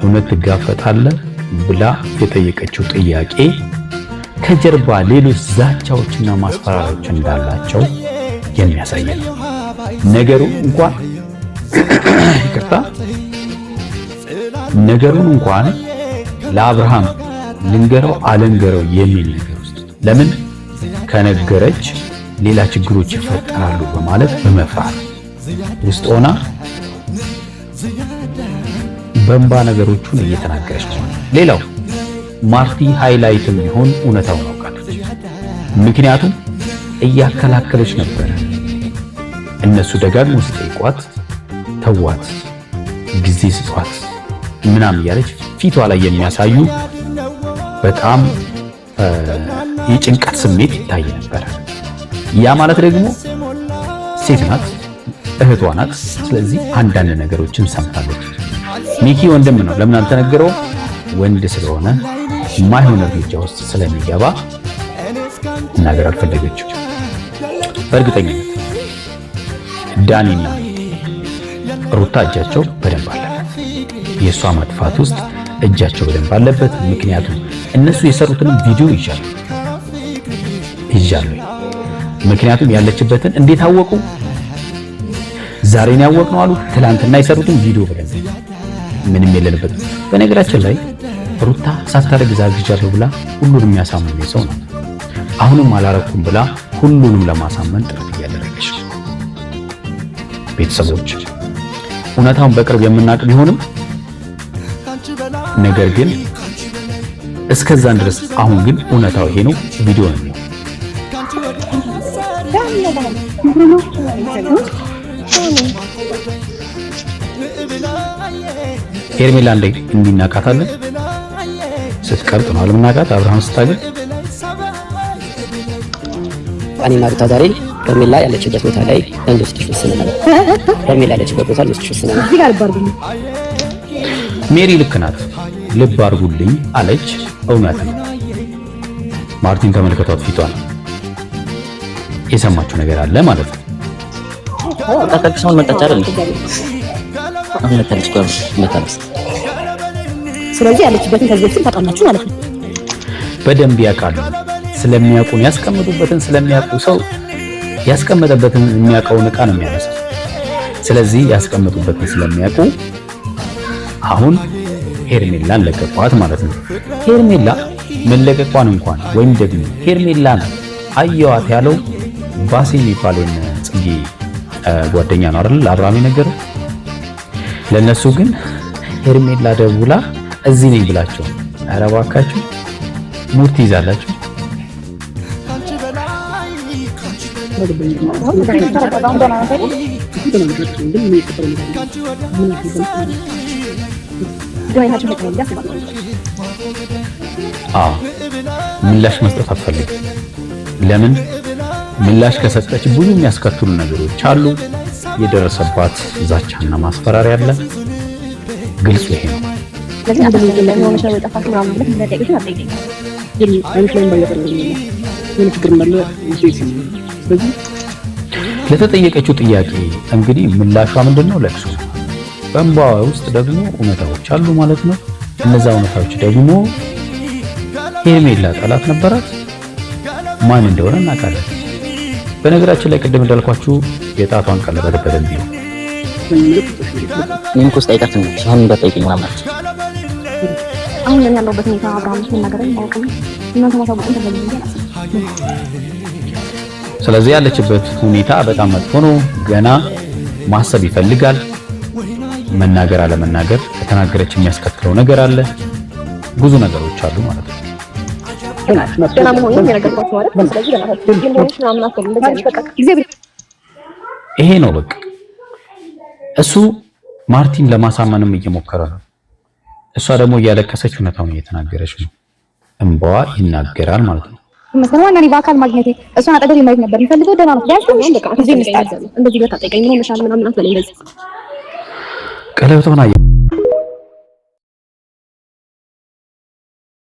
እውነት ትጋፈጣለህ ብላ የጠየቀችው ጥያቄ ከጀርባ ሌሎች ዛቻዎችና ማስፈራሪያዎች እንዳላቸው የሚያሳይ ነው። ነገሩ እንኳን፣ ይቅርታ፣ ነገሩን እንኳን ለአብርሃም ልንገረው አልንገረው የሚል ነገር ውስጥ፣ ለምን ከነገረች ሌላ ችግሮች ይፈጠራሉ በማለት በመፍራት ውስጥ ሆና በእንባ ነገሮቹን እየተናገረች ነው። ሌላው ማርቲ highlight ም ቢሆን እውነታውን አውቃለች። ምክንያቱም እያከላከለች ነበረ። እነሱ ደጋግሞ ሲጠይቋት ተዋት፣ ጊዜ ስጧት ምናምን እያለች ፊቷ ላይ የሚያሳዩ በጣም የጭንቀት ስሜት ይታይ ነበረ። ያ ማለት ደግሞ ሴት ናት፣ እህቷ ናት። ስለዚህ አንዳንድ ነገሮችን ሰምታለች። ሚኪ ወንድም ነው። ለምን አልተነገረውም? ወንድ ስለሆነ ማይሆን እርምጃ ውስጥ ስለሚገባ መናገር አልፈለገችው። በእርግጠኝነት ዳኒና ሩታ እጃቸው በደንብ አለበት። የእሷ መጥፋት ውስጥ እጃቸው በደንብ አለበት። ምክንያቱም እነሱ የሰሩትንም ቪዲዮ ይዣለሁ ይዣለሁ። ምክንያቱም ያለችበትን እንዴት አወቁ? ዛሬን ያወቅነው አሉ። ትላንትና የሰሩትን ቪዲዮ በደንብ ምንም የለንበትም። በነገራችን ላይ ሩታ ሳታረግዝ አርግዣለሁ ብላ ሁሉንም ያሳመነ ሰው ነው። አሁንም አላረኩም ብላ ሁሉንም ለማሳመን ጥረት እያደረገች ነው። ቤተሰቦች፣ እውነታውን በቅርብ የምናውቅ ቢሆንም ነገር ግን እስከዛን ድረስ አሁን ግን እውነታው ይሄ ነው። ቪዲዮ ነው። ሄርሜላ እንደ እንዲናቃታለን ስትቀርጥ ነው አለምናቃት አብርሃም ስታገኝ። እኔና ሩታ ዛሬ ሄርሜላ ያለችበት ቦታ ላይ እንድወስድሽ ወስነናል። ሄርሜላ ያለችበት ቦታ እንድወስድሽ ወስነናል። ሜሪ ልክ ናት። ልብ አድርጉልኝ አለች። እውነት ነው። ማርቲን ተመልከቷት፣ ፊቷን የሰማችው ነገር አለ ማለት ነው። አሁን መጣች አይደል? አሁን መጣች እኮ መጣች። ስለዚህ ያለችበትን ከዚህ በፊትም ታውቃላችሁ ማለት ነው። በደንብ ያውቃሉ። ስለሚያውቁ ነው ያስቀመጡበትን፣ ስለሚያውቁ ሰው ያስቀመጠበትን የሚያውቀውን ዕቃ ነው የሚያነሳው። ስለዚህ ያስቀመጡበትን ስለሚያውቁ አሁን ሄርሜላን ለቀቋት ማለት ነው። ሄርሜላ መለቀቋን እንኳን ወይም ደግሞ ሄርሜላን አየዋት ያለው ባሴ የሚባለው ጽጌ ጓደኛ ነው አይደል? ለአብርሃም የነገረው። ለነሱ ግን ሄርሜላ ደውላ እዚህ ነኝ ብላቸው፣ ኧረ እባካችሁ ሙድ ትይዛላችሁ። አዎ ምላሽ መስጠት አትፈልግም። ለምን ምላሽ ከሰጠች ብዙ የሚያስከትሉ ነገሮች አሉ። የደረሰባት ዛቻና ማስፈራሪያ አለ። ግልጹ ይሄ ነው። ለተጠየቀችው ጥያቄ እንግዲህ ምላሿ ምንድን ነው? ለቅሶ። በእንባዋ ውስጥ ደግሞ እውነታዎች አሉ ማለት ነው። እነዛ እውነታዎች ደግሞ ሄርሜላ ጠላት ነበራት፣ ማን እንደሆነ እናውቃለን። በነገራችን ላይ ቅድም እንዳልኳችሁ የጣቷን ቀለበት በደንብ ነው። እኔም እኮ ስጠይቃት ነው አሁን እንዳትጠይቀኝ ምናምን አለች። አሁን እኔ ያለሁበት ሁኔታ አብርሃም መናገርን ማወቅም እናንተ ማሳወቅም ተገቢ ነው። ስለዚህ ያለችበት ሁኔታ በጣም መጥፎ ነው። ገና ማሰብ ይፈልጋል። መናገር አለመናገር፣ ከተናገረች የሚያስከትለው ነገር አለ። ብዙ ነገሮች አሉ ማለት ነው። ገና መሆኑን የነገርኳችሁ ማለት ነው። ስለዚህ ገና ግን ምናምን አትበሉ። እንደዚህ በቃ እግዚአብሔር ይሄ ነው በቃ። እሱ ማርቲን ለማሳመንም እየሞከረ ነው። እሷ ደግሞ እያለቀሰች እውነታውን እየተናገረች ነው። እንባዋ ይናገራል ማለት ነው። ይመስገን። ዋና እኔ በአካል ማግኘቴ እሷን አጠገቤ ማየት ነበር የሚፈልገው። ደህና ነው ቢያንስ ትንሽ በቃ ጊዜ እንስጣት። እንደዚህ ብለህ አትጠይቀኝ፣ ምን ሆነሻል ምናምን አትበለኝ። እንደዚህ ቀለበቷን አየ